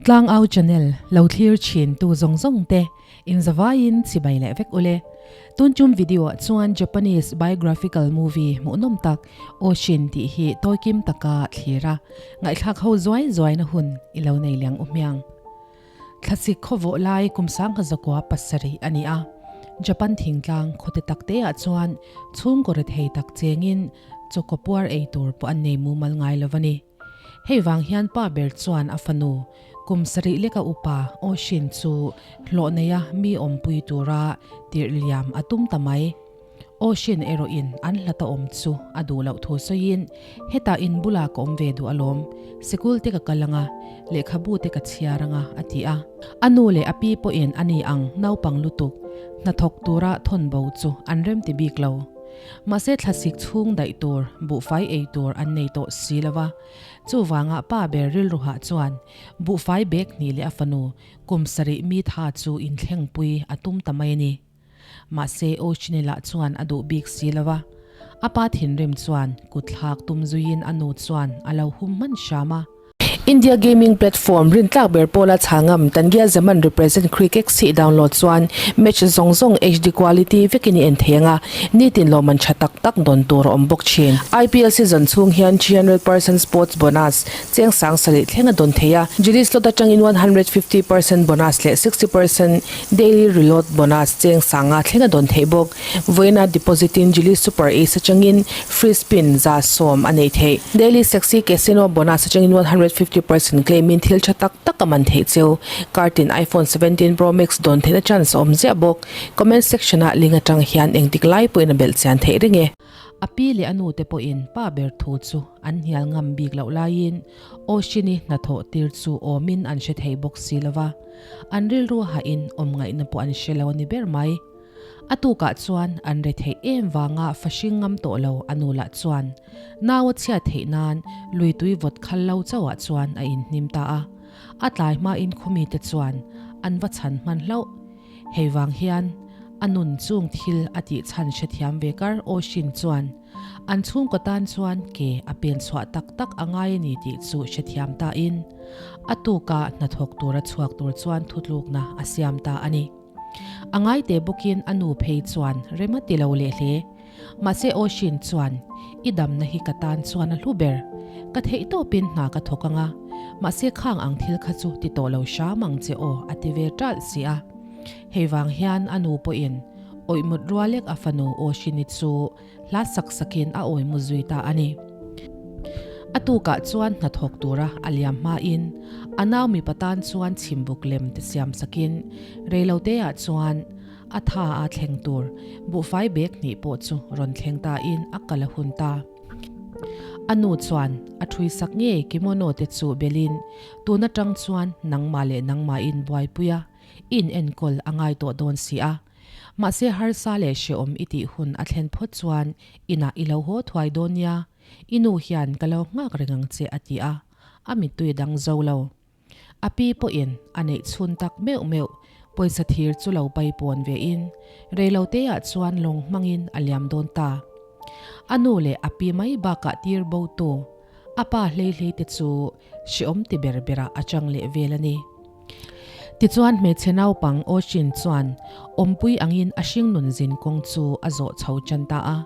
Tlangau channel lo thlir thin tu zawng zawng te in zavaiin chibai leh vek ule. Tun tum video ah chuan Japanese biographical movie hmuhnawm tak Oshin tih hi tawikim taka thlir a, ngaihthlak ho zuai zuai na hun i lo nei liang u hmiang. Thlasik khawvawh lai kum sangha zakua pasarih a ni a, Japan thingtlang khawte takte ah chuan chhungkaw rethei tak chengin chawkaw puar ei tur pawh an nei mumal ngai lo a ni. Hei vang hian pa ber chuan a fanu kum sarih leka upa Oshin chu hlawh neia mi awmpui tura tirh liam a tum ta mai. Oshin erawhin an hlata awm chu a duh loh thu sawiin, Hetah in bulah ka awm ve duh alawm, sikul te ka kal anga, lehkhabu te ka chhiar anga, a ti a. A nu leh a pi pawhin a ni ang naupang lutuk, hnathawk tura thawn bo chu an remti bik lo. Mahse thlasik chhung daih tur, buhfai ei tur an nei tawh si lo va. Chuvangah pa ber rilruhah chuan buhfai bek hnih leh a fanu kum sarih mi tha chu inthlengpui a tum ta mai a ni. Mahse Ochnila chuan a duh bik si lo va. A pa thinrim chuan kutthlak tum zuiin a nu chuan a lo hum hman hram a. India gaming platform rintlak ber pawla chhangam Tangia Zaman represent Cricket si download chuan match zawng zawng HD quality vekin i en thei ang a, nitin lawmman tha tak tak dawn tur a awm bawk thin. IPL season chhung hian 300% sports bonus cheng sang sarih thleng a dawn thei a, Jili slot atangin 150% bonus leh 60% daily reload bonus cheng sanga thleng a dawn theih bawk. Vawiina deposit in Jili Super Ace atangin free spin 110 a nei theih. Daily Sexy Casino bonus atangin 150% claim in thil tha tak tak a man theih cheu. Kartin iPhone 17 Pro Max dawn theihna chance a awm ziah bawk. Comment section ah link atang hian engtik lai pawhin a belh chian theih reng e. A pi leh a nu te pawhin pa ber thu chu an hnial ngam bik loh laiin Oshini hnathawh tir chu awmin an hre thei bawk si lova, an rilru hahin awm ngaihna pawh an hre lo a ni ber mai. A tukah chuan an re theih em vanga fahring ngam tawh lo a nu lah chuan nau a chhiat theih nan lui tui vawt khal lo chauhah chuan a inhnim ta a. A tlai hmain khawmite chuan an va chhan hman hlauh. Hei vang hian a nun chung thil a tih chhan hrethiam ve kar Oshin chuan an chhungkaw tan chuan ke a pen chhuah tak tak a ngai a ni tih chu hrethiam tain a tuka hnathawk tura chhuak tur chuan thutlukna a siam ta a ni. A ngai teh bawkin a nu phei chuan rem a ti lo leh hle. Mahse Oshin chuan, I damna hi ka tan chuan a hlu ber. Ka theih tawpin hna ka thawk ang a, mahse khang ang thil kha chu ti tawh lo hram ang che aw a ti ve ṭalh si a. Hei vang hian a nu pawhin awihmut rualek a fanu Oshini chu hla sak sakin a awimu zui ta a ni. A tukah chuan hnathawk tura a liam hmain a nau mipa tan chuan chhimbuk lem te siam sakin reiloteah chuan a tha a thleng tur buhfai bag hnih pawh chu rawn thleng tain a kal a hun ta. A nu chuan a thui sak ngei kimono te chu belin tun atang chuan nangmah leh nangmahin buaipui a in enkawl a ngai tawh dawn si a. Mahse harsa leh hrehawm i tih hun a thlen phawt chuan inah i lo haw thuai dawn nia, i nu hian ka lo nghak reng ang che a ti a, a mittui dang zo lo. A pi pawhin a neih chhun tak meuh meuh pawisa thir chu lo pai pawn ve in reiloteah chuan lawng hmangin a liam dawn ta. A nu leh a pi mai bakah tir bo tu a pa hlei hlei te chu hrehawm ti ber berah a chang leh vel a ni. Tichuan hmeichhe naupang Oshin chuan awmpui angin a hringnun zin kawng chu a zawh chho tan ta a.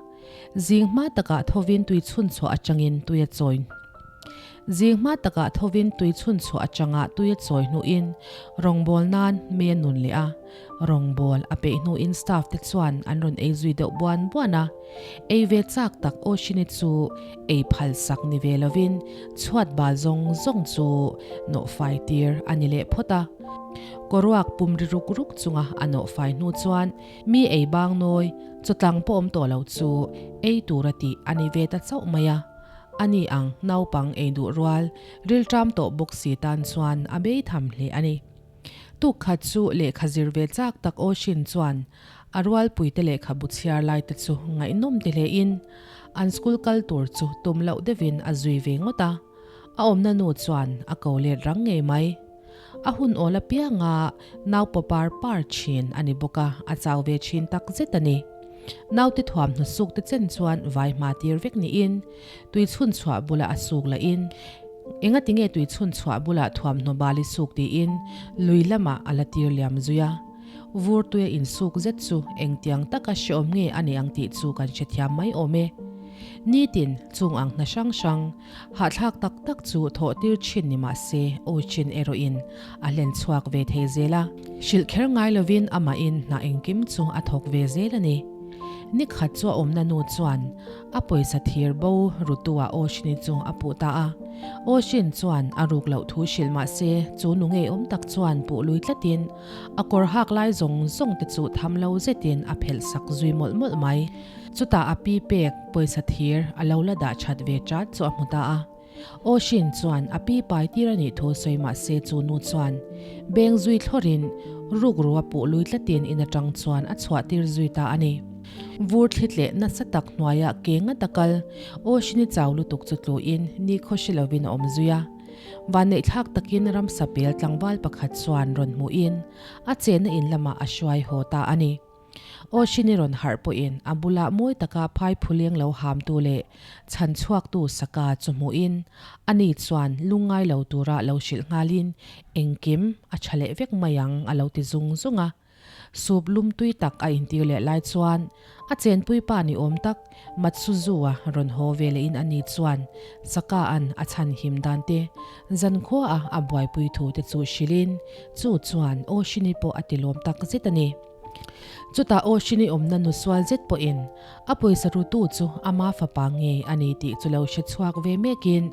Zing hma takah thovin tui chhun chhuah atangin tui a chawi Zing hma takah thovin tui chhun chhuah atanga tui a chawi hnuin rawngbâwl nan mei a nun leh a. Rawngbâwl a peih hnuin staff te chuan an rawn ei zui deuh buan buan a. Ei ve chak tak Oshini chu ei phal sak ni ve lovin chhuat bal zawng zawng chu nawhfai tir a ni leh phawt a. Kawruak pum ri ruk ruk chunga a nawhfai hnu chuan mi ei bang nawi chawtlang pawh awm tawh lo chu ei tur a tih a ni ve ta chauh mai a. A ni ang naupang ei duh rual rilṭam tawh bawk si tan chuan a bei tham hle a ni. Tuk khat chu lehkha zir ve chak tak Oshin chuan a rualpuite lehkhabu chhiar lai te chu ngaihnawm ti hle in an school kal tur chu tum loh deuhin a zui ve ngawt a. A awmna nu chuan a ko let rang ngei mai. A hun awl apianga nau paw par par thin a ni bawk a, a chau ve thin tak zet a ni. Naute thuamhnaw suk te chen chuan vai hma tir vek niin tui chhun chhuah bulah a suk lah in. Engati nge tui chhun chhuah bulah thuamhnaw bal i suk tiin lui lamah a la tir liam zui a. Vur tuia insuk zet chu engtiang taka hreawm nge a ni ang tih chu kan hrethiam mai awm e. Nitin chung ang hna hrang hrang, hahthlak tak tak chu thawh tir thin ni mah se Ochin erawhin a hlen chhuak ve thei zel a. Hrilh kher ngai lovin amahin hna engkim chu a thawk ve zel a ni. Ni khat chu a awmna nu chuan a pawisa thir bo rutu ah Oshini chu a puh ta a. Oshin chuan a ruk loh thu hrilh mah se chu nu ngeiawm tak chuan puh lui tlatin a kawr hak lai zawng zawng te chu tham lo zetin a phelh sak zui mawlh mawlh mai. Chutah a pi pek pawisa thir a lo la dah that ve chat chu a hmu ta a. Oshin chuan a pi pai tir a nih thu sawi mah se chu nu chuan beng zui thlawrin rukru a puh lui tlatin in atang chuan a chhuah tir zui ta a ni. Vur thli tleh nasa tak hnuaiah ke ngata kal Oshini chau lutuk chu tluin nikhaw hre lovin a awm zui a. Vanneihthlak takin ramsa pel tlangval pakhat chuan rawn hmuhin a chenna in lamah a hruai haw ta a ni. Oshini rawn harh pawhin a bulah mawi taka phai phuleng lo hamtu leh chhan chhuaktu Saka chu hmuhin ani chuan lungngai lo tura lo hrilh nghalin engkim a tha leh vek mai ang a lo ti zung zung a. Sup lum tui tak a intir leh lai chuan a chenpui pa ni awm tak Matsuzu-a rawn haw ve lehin ani chuan Saka-a'n a chhan him dan te zankhuaah a buaipui thu te chu hrilhin chu chuan Oshini pawh a tilawm tak zet a ni. Chutah Oshini awmna nu sual zet pawhin a pawisa rutu chu ama fapa ngei a ni tih chu lo hre chhuak ve mekin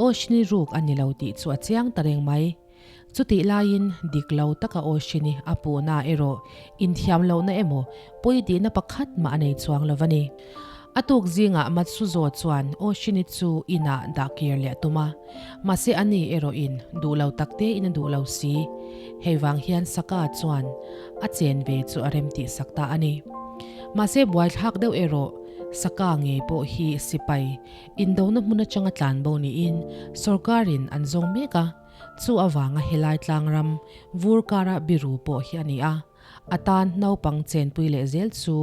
Oshini ruk a ni lo tih chu a chiang ta reng mai. Chutih laiin dik lo taka Oshini a puhna erawh inthiam lohna emaw pawi tihna pakhat mah a nei chuang lo va ni. A tuk zingah Matsuzo chuan Oshini chu inah dah kir leh a tum a, mahse ani erawhin duh lo tak tein a duh lo si. Hei vang hian Saka chuan a chen ve chu a rem tihsak ta a ni. Mahse buaithlak deuh erawh Saka ngei pawh hi sipai indona hmun atanga tlanbo niin sorkarin an zawng mek a. Chu avanga helai tlangram vur kara biru pawh hi a ni a, a tan naupang chenpui leh zel chu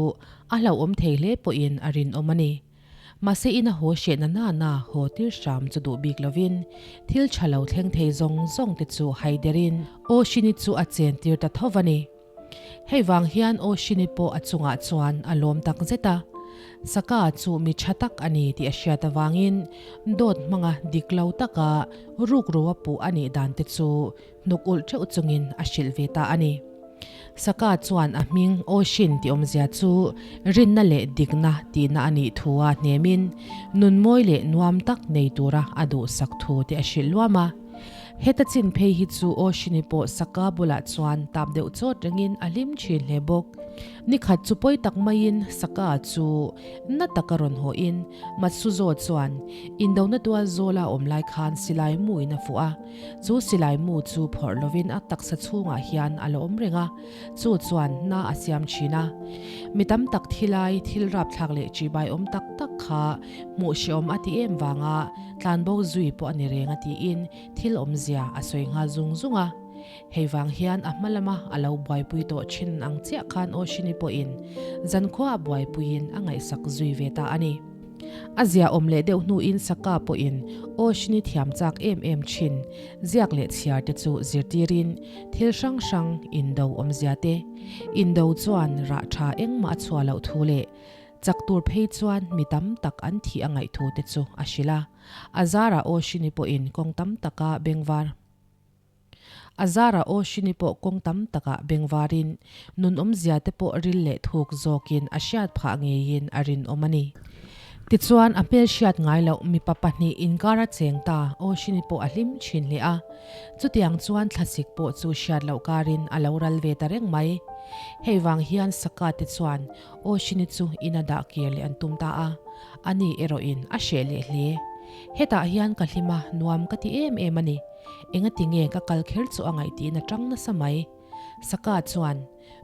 a hlauhawm thei hle pawhin a rinawm a ni. Mahse ina haw hrehna nana haw tir hram chu duh bik lovin thil tha lo thleng thei zawng zawng te chu haiderin Oshini chu a chen tir ta tho va ni. Hei vang hian Oshini pawh a chungah chuan a lawm tak zet a. Saka chu mi tha tak a ni tih a hriat avangin dawt hmanga dik lo taka rukru a puh a nih dan te chu hnuk ulh theuh chungin a hrilh ve ta a ni. Saka chuan a hming Oshin tih awmzia chu rinna leh dikna tihna a nih thu a hnemin nun mawi leh nuam tak nei tura a duhsak thu te a hrilh luam a. Heta chin phei hi chu Oshini pawh Saka bulah chuan tap deuh chawt rengin a hlim thin hle bawk. Nikhat chu pawi tak maiin Saka chu na taka rawn hawhin Matsuzo chuan indona tual zawla awm lai khan silai muin a fuh a. Chu silai mu chu phawrh lovin a taksa chhungah hian a la awm reng a, chu chuan na a siam thin a. Mi tam tak thilai thil rapthlak leh chibai awm tak tak kha hmuh hreawm a ti em vanga tlanbo zui pawh a ni reng a tiin thil awmzia a sawi nghal zung zung a. Hei vang hian a hma lama a lo buaipui tawh thin ang chiah khan Oshini pawhin zankhua a buaipuiin a ngaihsak zui ve ta a ni. A zia awm leh deuh hnuin Saka pawhin Oshini thiam chak em em thin ziak leh chhiar te chu zirtirin thil hrang hrang indo awmzia te, indo chuan rah tha engmah a chhuah loh thu leh chak tur phei chuan mi tam tak an thih a ngaih thu te chu a hrilh a. A zarah Oshini pawhin kawng tam taka bengvar. A zarah Oshini pawh kawng tam takah bengvarin nun awmzia te pawh ril leh thuk zawkin a hriat phah ngeiin a rinawm a ni. Tichuan a hmel hriat ngai loh mipa pahnih inkara cheng ta Oshini pawh a hlim thin hle a. Chutiang chuan thlasik pawh chu hriat loh karin a lo ral ve ta reng mai. Hei vang hian Saka te chuan Oshini chu ina dah kir leh an tum ta a, ani erawhin a hreh leh hle. Hetah hian ka hlim a, nuam ka ti em em a ni. Engati nge ka kal kher chu a ngaih tiin a tang nasa mai. Saka chuan,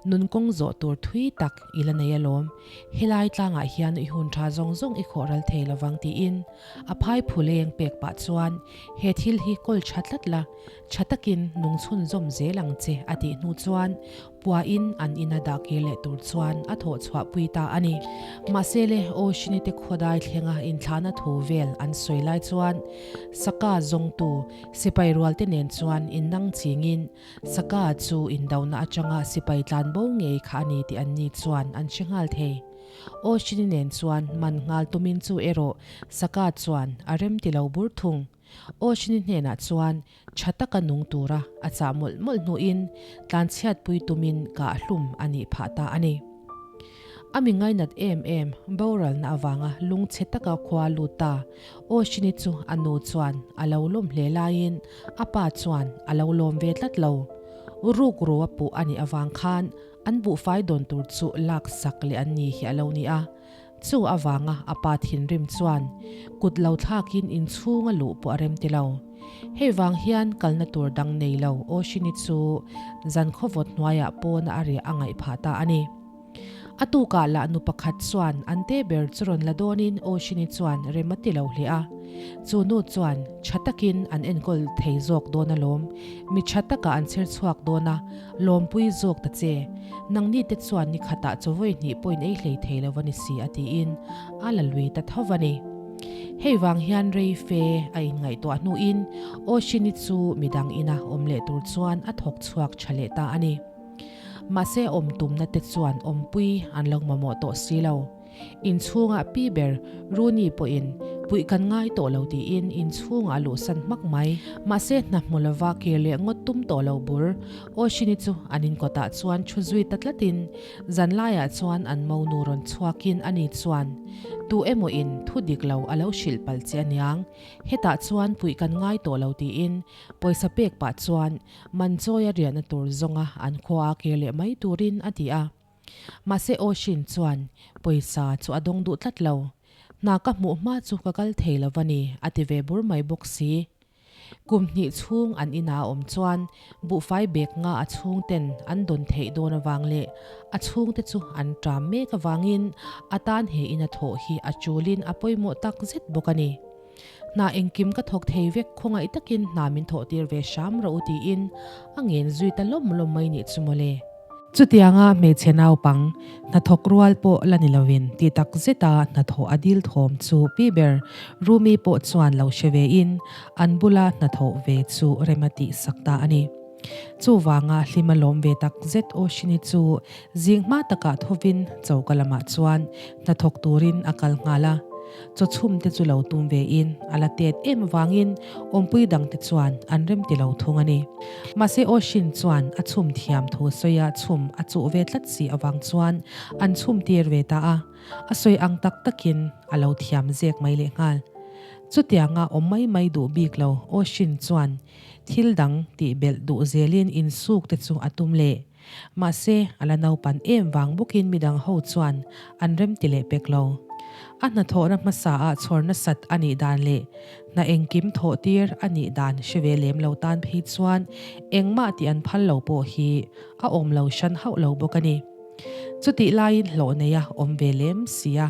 Nun kawng zawh tur thui tak i la nei alawm. Helai tlangah hian i hun tha zawng zawng i khawh ral thei lovang tiin a phai phuleng pek pah chuan he thil hi kawl tha tlat la, tha takin nung chhunzawm zel ang che a tih hnu chuan puain an ina dah kir leh tur chuan a thawh chhuah pui ta a ni. Mahse le Oshini te khawdai thlenga inthlahna thu vel an sawi lai chuan Saka zawngtu sipai rualte nen chuan innang chingin Saka chu indona atanga sipai tlanbo ngei kha a ni tih an ni chuan an hre nghal thei. Oshini nen chuan man nghal tumin chu erawh Saka chuan a rem ti lo bur thung. Oshini hnenah chuan tha taka nung tura a chah mawlh mawlh hnuin tlanchhiatpui tumin kah hlum a nih phah ta a ni. A mi ngainat em em boralna avanga lungchhe taka khua lut ta Oshini chu a nu chuan a lo lawm hle laiin a pa chuan a lo lawm ve tlat lo. Rukru a puh a nih avang khan an buhfai dawn tur chu lak sak leh an ni hi a lo ni a. Chu avanga a pa thinrim chuan kut lo thlakin inchhung a luh pawh a rem ti lo. Hei vang hian kalna tur dang nei lo Oshini chu zan khawvawt hnuaiah pawna a riah a ngaih phah ta a ni. A tukah lah nu pakhat chuan an te ber chu rawn la dawnin Oshini chuan rem a ti lo hle a. Chu nu chuan tha takin an enkawl thei zawk dawn alawm, mi tha takah an chher chhuak dawn a, lawmpui zawk ta che. Nangni te chuan ni khatah chaw vawi hnih pawhin ei hlei thei lo a ni si a tiin a la lui ta tho a ni. Hei vang hian rei fe a inngaihtuah hnuin Oshini chu midang ina awm leh tur chuan a thawk chhuak tha leh ta a ni. Mahse awm tumna te chuan awmpui an lo mamawh tawh si lo. Inchhungah pi ber Rooney pawhin puih kan ngai tawh lo tiin inchhungah a luhsan hmak mai. Mahse hna hmu lova kir leh ngawt tum tawh lo bur Oshini chu an inkawtah chuan thu zui ta tlatin zanlaiah chuan an monu rawn chhuakin ani chuan tu emaw in thu dik lo a lo hrilh palh che aniang hetah chuan puih kan ngai tawh lo tiin pawisa pek pah chuan man chawi a riahna tur zawnga an khua a kir leh mai turin a ti a. Mahse Oshin chuan pawisa chu a dawng duh tlat lo. Hna ka hmuh hma chu ka kal thei lo va ni, a ti ve bur mai bawk si. Kum hnih chhung an ina a awm chuan buhfai bek nga a chhungten an dawn theih dawn avang leh a chhungte chu an ṭam mek avangin a tan he ina thawh hi a chulin a pawimawh tak zet bawk a ni. Hna engkim ka thawk thei vek khawngaih takin hna min thawh tir ve hram rawh u tiin a ngen zui ta lawm lawm mai nih chu mawle. Chutianga hmeichhe naupang hnathawk rual pawh la ni lovin ti tak zeta hnathawh a dil thawm chu pi ber Rumi pawh chuan lo hre vein an bula hnathawh ve chu rem a tih sak ta a ni. Chuvanga hlim a lawm ve tak zet Oshini chu zing hma takah thovin choka lamah chuan hnathawk turin a kal nghal a. Chaw chhum te chu lo tum vein a la tet em avangin awmpui dangte chuan an rem ti lo thung a ni. Mahse Oshin chuan a chhum thiam thu sawia chhum a chuh ve tlat si avang chuan an chhum tir ve ta a. A sawi ang tak takin a lo thiam zek mai lehnghal. Chutianga awm mai mai duh bik lo Oshin chuan Thil dang tih belh duh zelin insuk te chu a tum leh. Mahse, a la naupan em vang bawkin midang ho chuan an rem ti leh pek lo. A hnathawhna hmasa ah chhawr nasat a nih dan leh hna engkim thawh tir a nih dan hre ve lem lo tan phei chuan engmah tih an phal lo pawh hi a awm lo hran hauh lo bawk a ni. Chutih laiin hlawh nei a awm ve lem si a,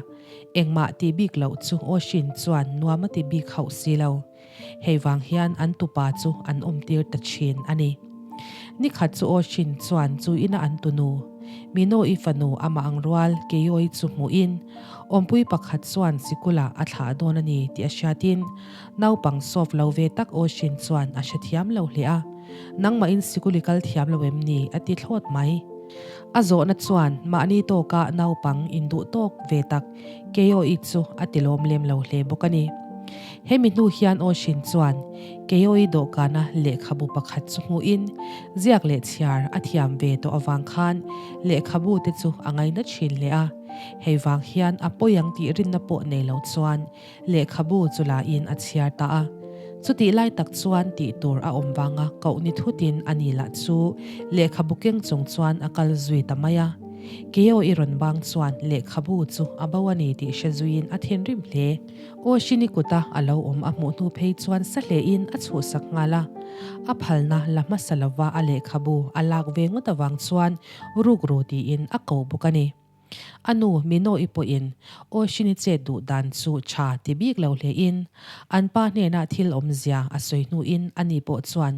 engmah tih bik loh chu Oshin chuan nuam a ti bik hauh si lo. Hei vang hian an tupa chu an awmtir ta thin a ni. Nikhat chu Oshin chuan chu ina an tunu, Mino-i fanu amah ang rual Keyoi chu hmuhin awmpui pakhat chuan sikulah a thlah dawn a ni tih a hriatin naupang soft lo ve tak Oshin chuan a hrethiam lo hle a, Nangmahin sikul i kal thiam lo em ni? a ti thlawt mai. A zawhna chuan mahni tawka naupang induh tawk ve tak Keyoi chu a ti lawm lem lo hle bawk a ni. Hemi hnu hian Oshin chuan Keyoi dawhkana lehkhabu pakhat chu hmuhin ziak leh chhiar a thiam ve tawh avang khan lehkhabu te chu a ngaina thin hle a. Hei vang hian a pawi ang tih rinna pawh nei lo chuan lehkhabu chu lain a chhiar ta a. Chutih lai tak chuan tih tur a awm vanga koh ni thutin a ni lah chu lehkhabu keng chung chuan a kal zui ta mai a. Keo i rawn bang chuan lehkhabu chu a bo a ni tih hre zuiin a thinrim hle. Oshini kuta a lo awm a hmuh hnu phei chuan sa hlein a chhuhsak nghal a. A phalna la hmasa lova a lehkhabu a lak ve ngawt avang chuan rukru tiin a ko bawk a ni. A nu Mino-i pawhin Oshini chet duh dan chu tha ti bik lo hlein an pa hnenah thil awmzia a sawi hnuin ani pawh chuan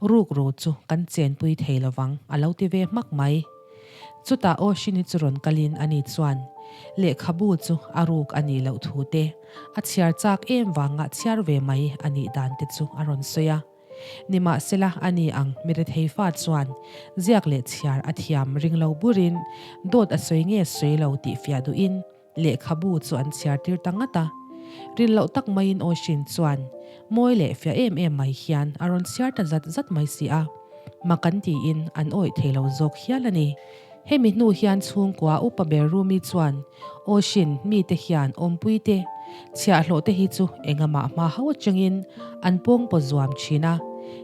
rukru chu kan chenpui thei lovang a lo ti ve hmak mai. Chutah Oshini chu rawn kalin ani chuan lehkhabu chu a ruk a nih loh thu te, a chhiar chak em vanga chhiar ve mai a nih dan te chu a rawn sawi a. Nimahsela a ni ang mirethei fa chuan ziak leh chhiar a thiam ring lo burin dawt a sawi nge sawi lo tih fiah duhin lehkhabu chu an chhiar tir ta ngat a. Rin loh tak maiin Oshin chuan mawi leh fiah em em mai hian a rawn chhiar ta zat zat mai si a, mak an tiin an awih thei lo zawk hial a ni. Hemi hnu hian chhungkua upa ber Rumi chuan, Oshin, mite hian awmpui te, chhiahhlawh te hi chu engamah hma ho atangin an pawng paw zuam thin a,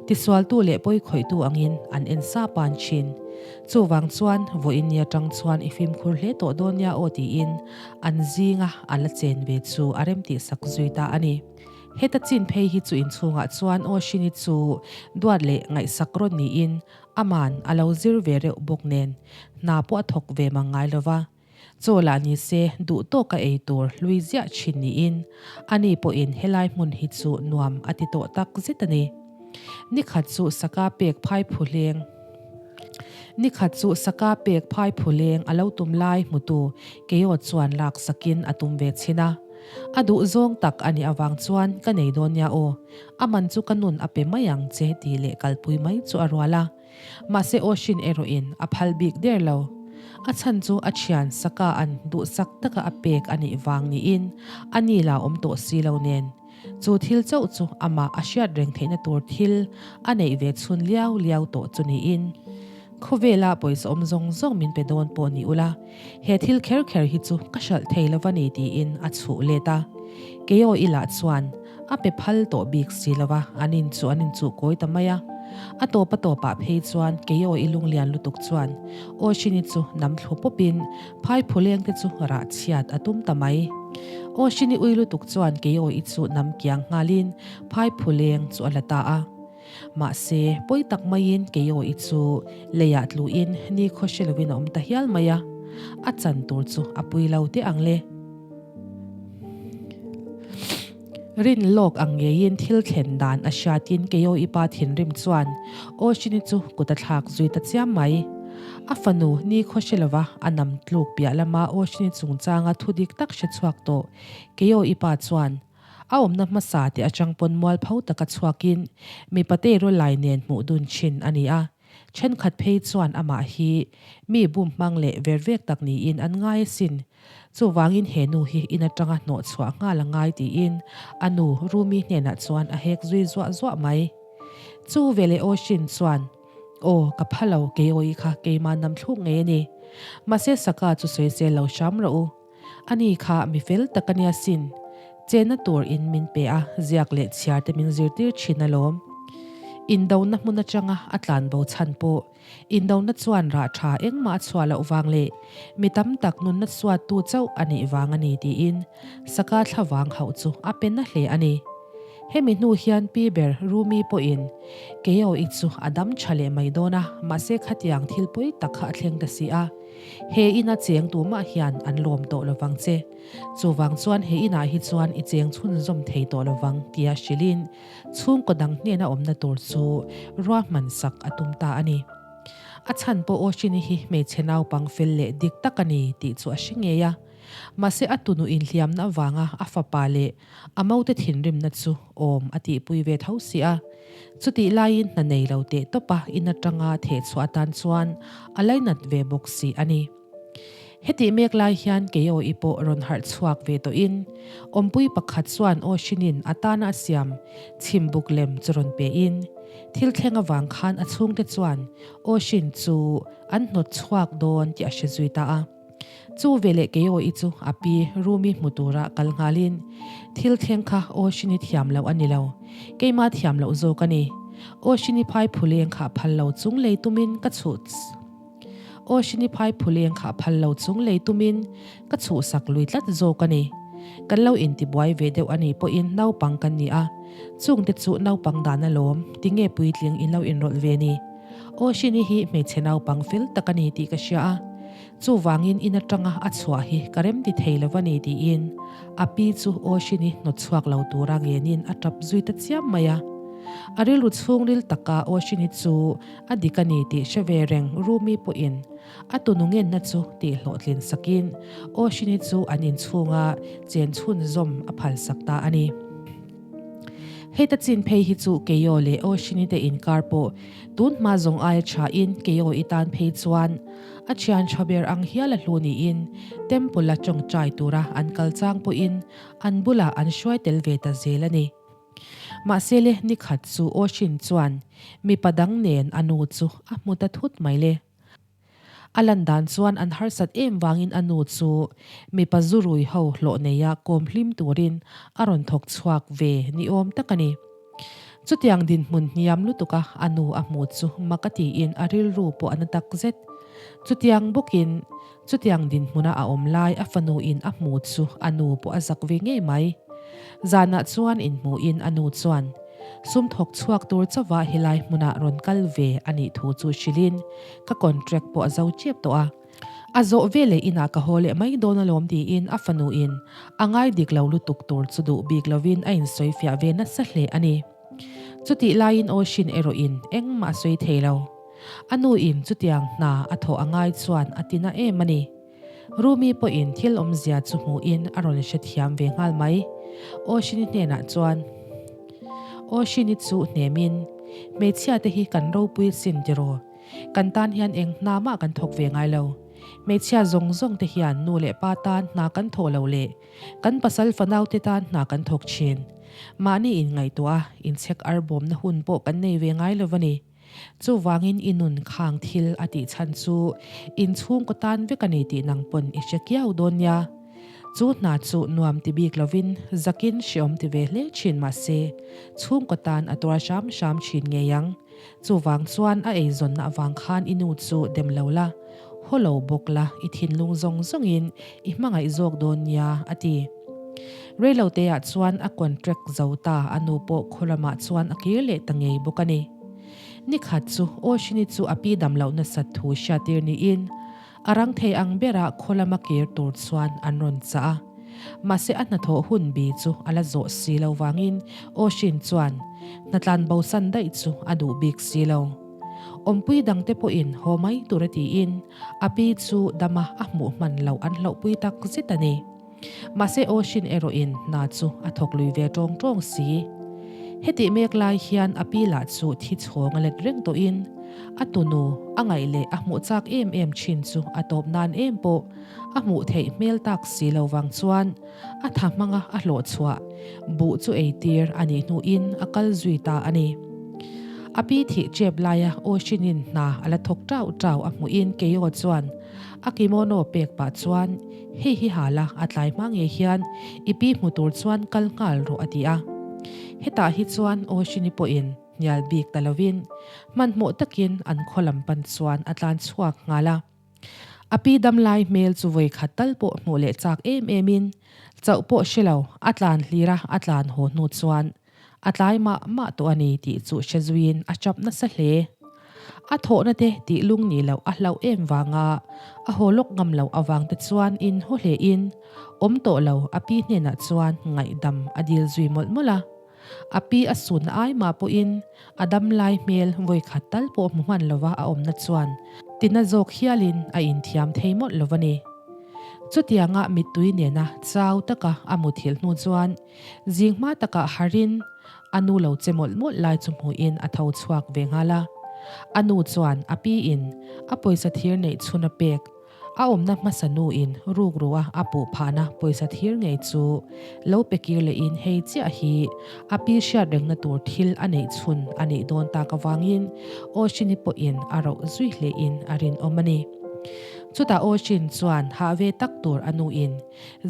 tisualtu leh pawikhawihtu angin an en sa pan thin. Chuvang chuan vawiin ni atang chuan i fimkhur hle tawh dawn nia aw tiin an zinga a la chen ve chu a remtihsak zui ta a ni. Heta chin phei hi chu inchhungah chuan Oshini chu duat leh ngaihsak rawn niin Aman a lo zir ve reuh bawk nen hna pawh a thawk ve mang ngai lo va, chaw lah ni se duh tawka ei tur hlui ziah thin niin ani pawhin helai hmun hi chu nuam a ti tawh tak zet a ni. Nikhat chu saka pek phai phu hleng Nikhat chu saka pek phai phu leng a lo tum lai hmutu Keio chuan lak sakin a tum ve chhin a. A duh zawng tak a nih avang chuan ka nei dawn nia aw. A man chu ka nun a pe mai ang che tih leh kalpui mai chu a rual a. Mahse Oshin erawhin a phal bik der lo. A chhan chu a thian Saka an duhsak taka a pek a nih vang niin a ni la awm tawh si lo nen. Chu thil chauh chu amah a hriat reng theihna tur thil a neih ve chhun liau liau tawh chu niin. Khawvela pawisa awm zawng zawng min pe dawn pawh ni ula, he thil kher kher hi chu ka hralh thei lo va ni tiin a chhuh let a. Keio i lah chuan a pe phal tawh bik si lo va, an in chu an inchuh kawi ta mai a. A tawp a tawpah phei chuan Keio i lunglian lutuk chuan Oshini chu nam thlu pawpin phai phuleng te chu rah chhiat a tum ta mai. Oshini ui lutuk chuan Keio i chu nam kiang nghalin phai phuleng chu a la ta a. Mahse, pawi tak maiin Keiaw-i chu leiah tluin ni khaw hre lovin a awm ta hial mai a, a chan tur chu a pui lo teh ang le. Rin lawk ang ngeiin thil thlen dan a hriatin Keiaw-i pa thinrim chuan Oshini chu kut a thlak zui ta chiam mai. A fanu ni khaw hre lova a nam tluk piah lama Oshini chungchanga thu dik tak hre chhuak tawh Keiaw-i pa chuan A awmna hmasa te atang pawn mualpho taka chhuakin mipa te rawlai nen hmuh dun thin a ni a, thenkhat phei chuan amah hi mi bum hmang leh ver vek tak niin an ngai asin. Chuvangin he nu hi in atanga hnawh chhuah nghal a ngai tiin a nu Rumi hnenah chuan a hek zui zuah zuah mai. Chu veleh Oshin chuan, Aw, ka pha lo, kei awi kha keimah nam thluk ngei a ni. Mahse Saka chu sawisel lo hram rawh u. Ani kha mi fel tak a nia sin. Chenna tur in min pe a, ziak leh chhiar te min zirtir thin alawm. Indona hmun atanga a tlan bo chhan pawh Indona chuan rah tha engmah a chhuah loh vang leh mi tam tak nunna suattu chauh a nih vang a ni tiin Saka thlavang hauh chu a pe na hle a ni. Hemi hnu hian Pi ber Rumi pawhin Keiaw-i chu a dam tha leh mai dawn a, mahse khatiang thil pawi tak kha a thleng ta si a. He ina cheng tumah hian an lawm tawh lovang che. Chuvang chuan he inah hi chuan i cheng chhunzawm thei tawh lovang tia hrilhin chhungkaw dang hnena awmna tur chu ruahman sak a tum ta a ni. A chhan pawh Oshini hi hmeichhe naupang fel leh dik tak a ni tih chu a hre ngei a. Mahse a tunu inhliamna avanga a fapa leh A maute thinrimna chu awm a tihpui ve tho si a. Chutih laiin hna nei lo teh tawp a in atanga theh chhuah atan chuan a lainat ve bawk si a ni. Hetih mek lai hian Keiaw-i pawh rawn harh chhuak ve tawhin awmpui pakhat chuan aw hrinin a tana a siam chhimbuk lem chu rawn pein thil thleng avang khan a chhungte chuan aw hrin chu an hnawt chhuak dawn tih a hre zui ta a. Chu veleh Keiaw-i chu a pi Rumi hmu tura kal nghalin, Thil thleng kha Oshini thiam loh a ni lo, keimah thiam loh zawk a ni. Oshini phai phuleng kha phal lo chung lei tumin ka chhuh. Oshini phai phuleng kha phal lo chung lei tumin ka chhuhsak lui tlat zawk a ni. Kan lo intibuai ve deuh a nih pawhin naupang kan ni a, chungte chu naupang dan alawm, tinge puitling in lo inrawlh ve ni? Oshini hi hmeichhe naupang fel tak a ni tih ka hria a, chuvangin in atanga a chhuah hi ka remti thei lo a ni tiin a pi chu Oshini hnawt chhuak lo tura ngenin a tap zui ta chiam mai a. A rilru chhungril taka Oshini chu a dik a ni tih hre ve reng Rumi pawhin a tunungenna chu tih hlawhtlin sakin Oshini chu an inchhunga chen chhunzawm a phalsak ta a ni. Heta chin phei hi chu Keio leh Oshini te inkar pawh tun hma zawng aia thain Keio i tan phei chuan a thian tha ber ang hial a hlu niin Temple-a tawngtai tura an kal chang pawhin an bulah an hruai tel ve ta zel a ni. Mahse le ni khat chu Oshin chuan mipa dang nen a nu chu a hmu ta thut mai le. A lan dan chuan an harsat em vangin a nu chu mipa zu rui ho hlawh neia kawm hlim turin a rawn thawk chhuak ve ni awm tak a ni. Chutiang dinhmun hniam lutuka a nu a hmu chu mak a tiin a rilru pawh a na tak zet. Chutiang bawkin Chutiang dinhmuna a awm lai a fanu in a hmu chu a nu pawh a zak ve ngei mai. Zanah chuan inhmuhin a nu chuan sum thawk chhuak tur chauha helai hmuna rawn kal ve a nih thu chu hrilhin ka contract pawh a zo tep tawh a. A zawh veleh inah ka haw leh mai dawn alawm tiin a fanu in a ngai dik lo lutuk tur chu duh bik lovin a insawifiah ve nasa hle a ni. Chutih laiin Oshin erawhin engmah a sawi thei lo. A nu in chutiang hna a thawh a ngai chuan a tina em a ni. Rumi pawhin thil awmzia chu hmuhin a rawn hrethiam ve nghal mai. Oshini hnenah chuan, Oshini chu hnemin, Hmeichhia te hi kan ropui sin tiraw? Kan tan hian eng hna mah kan thawk ve ngai lo. Hmeichhia zawng zawng te hian nu leh pa tan hna kan thawh lo leh kan pasal fanau te tan hna kan thawk thin. Mahni inngaihtuah a, inchhek arbawmna hun pawh kan nei ve ngai lo a ni. Chuvangin i nun khang thil a tih chhan chu inchhungkaw tan vek a ni tih nang pawn i hre kiau dawn nia. Chu hna chu nuam ti bik lovin zakin hreawm ti ve hle thin mah se chhungkaw tan a tuar hram hram thin ngei ang. Chuvang chuan a eizawnna avang khan i nu chu dem lo la, haw lo bawk la i thinlung zawng zawngin i hmangaih zawk dawn nia a ti. Reiloteah chuan a contract zo ta, a nu pawh khaw lamah chuan a kir leh ta ngei bawk a ni. Nikhat chu Oshini chu a pi dam loh nasat thu hriattir niin a rang thei ang bera khaw lama kir tur chuan an rawn chah a. Mahse a hnathawh hun bi chu a la zawh si lo vangin Oshin chuan hnatlan bosan daih chu a duh bik si lo. Awmpui dangte pawhin haw mai tur a tiin a pi chu dama a hmuh hman loh an hlauhpui tak zet a ni. Mahse Oshin erawhin hna chu a thawk lui ve tawng tawng si. Hetih mek lai hian a pi lah chu thi chhawng a let reng tawhin a tunu a ngaih leh a hmuh chak em em thin chu a tawp nan em pawh a hmuh theih hmel tak si lo vang chuan a tha hmanga a hlawh chhuah buh chu ei tir a nih hnuin a kal zui ta a ni. A pi thih chep laia Oshinin hna a la thawk tau tau a hmuhin Keio chuan A kimono pek pah chuan, Hei hi ha la, a tlai hma ngei hian i pi hmu tur chuan kal nghal rawh a ti a. Hetah hi chuan Oshini pawhin hnial bik ta lovin hmanhmawh takin an khaw lam pan chuan a tlan chhuak nghal a. A pi dam lai hmel chu vawi khat tal pawh hmuh leh chak em emin chauh pawh hre lo, a tlan hlir a, a tlan haw hnu chuan A tlai mah mah tawh a ni tih chu hre zuiin a chap nasa hle. A thawhna te tih lung nih loh a hlauh em vanga a haw lawk ngam loh avang te chuan in haw hle in awm tawh lo a pi hnenah chuan ngaihdam a dil zui mawlh mawlh a. A pi a sunna ai mah pawhin a dam lai hmel vawi khat tal pawh hmu hman lova a awmna chuan tina zawk hialin a inthiam thei mawlh lo a ni. Chutianga mittui nena chau taka a muthilh hnu chuan Zing hma takah harin a nu lo che mawlh mawlh lai chu hmuhin a tho chhuak ve nghal a. A nu chuan a pi in a pawisa thir neih chhun a pek, a awmna hmasa nu in rukru a a puh phahna pawisa thir ngei chu lo pe kir lehin hei chiah hi a pi hriat rengna tur thil a neih chhun a nih dawn tak avangin Oshini pawhin a roh zui hlein a rinawm a ni. Chutah Oshin chuan hah ve tak tur a nu in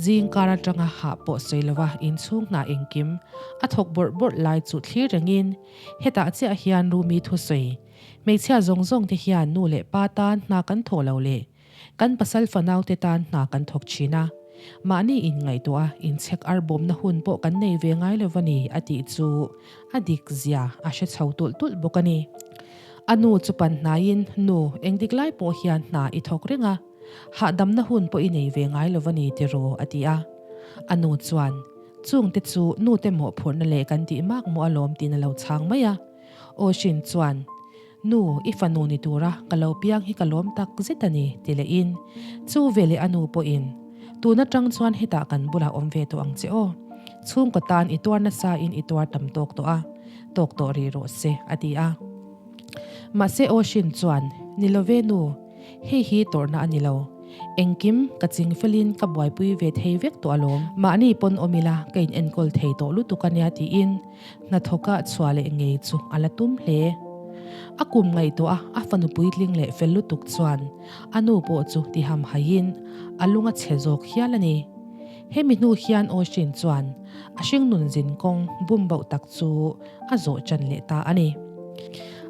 Zing kar atanga hah pawh sawi lova inchhung hna engkim a thawk bawrh bawrh lai chu thlir rengin hetah chiah hian Rumi thusawi. Hmeichhia zawng zawng te hian nu leh pa tan hna kan thawh lo leh kan pasal fanau te tan hna kan thawk thin a. Mahni inngaihtuah a inchhek ar bawmna hun pawh kan nei ve ngai lo a ni a tih chu a dik zia a hre chho tulh tulh bawk a ni. A nu chu pan hnaiin, Nu, engdik lai pawh hian hna i thawk reng a, hahdamna hun pawh i nei ve ngai lo a ni tiraw a ti a. A nu chuan, Chungte chu nute mawhphurhna leh kan tih mak maw alawm tiin a lo chhang mai a. Oshin chuan, Nu, i fanu ni tura ka lo piang hi ka lawm tak zet a ni, ti lehin chu veleh a nu pawhin, Tun atang chuan hetah kan bulah awm ve tawh ang che aw. Chhungkaw tan i tuar nasain i tuar tam tawk tawh a, tawk tawh rih rawh se, a ti a. Mahse Oshin chuan, Ni lo ve nu, hei hi tawrhna a ni lo. Engkim ka ching felin ka buaipui ve thei vek tawh alawm. Mahni pawn awm ila ka in enkawl thei tawh lutuk a nia tiin hnathawka chhuah leh ngei chu a la tum hle. A kum ngaihtuah a a fanu puitling leh fel lutuk chuan a nu pawh chu ti ham haiin a lung a chhe zawk hial a ni. Hemi hnu hian Oshin chuan a hringnun zin kawng bum bauh tak chu a zawh chan leh ta a ni.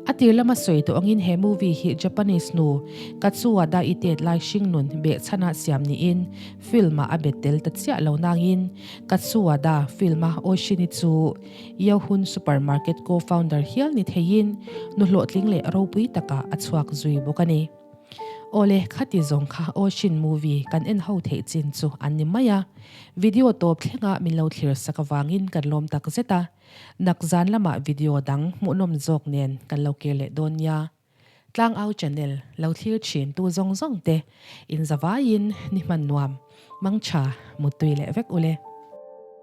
A tir lama sawi tawh angin he movie hi Japanese nu Katsuada i tet lai hringnun behchhana siam niin film-ah a bet tel ta chiah lo nangin Katsuada film-a Oshini chu Yohun Supermarket co-founder hial ni theiin nu hlawhtling leh ropui takah a chhuak zui bawk a ni. Awle, khati zawng kha Oshin movie kan en ho theih chin chu an ni mai a, video tawp thlenga min lo thlir sak avangin kan lawm tak zet a. Nak zan lamah video dang hmuhnawm zawk nen kan lo kir leh dawn nia. Tlangau channel lo thlir thin tu zawng zawng te in zavaiin ni hman nuam, mangtha, muttui leh vek ule.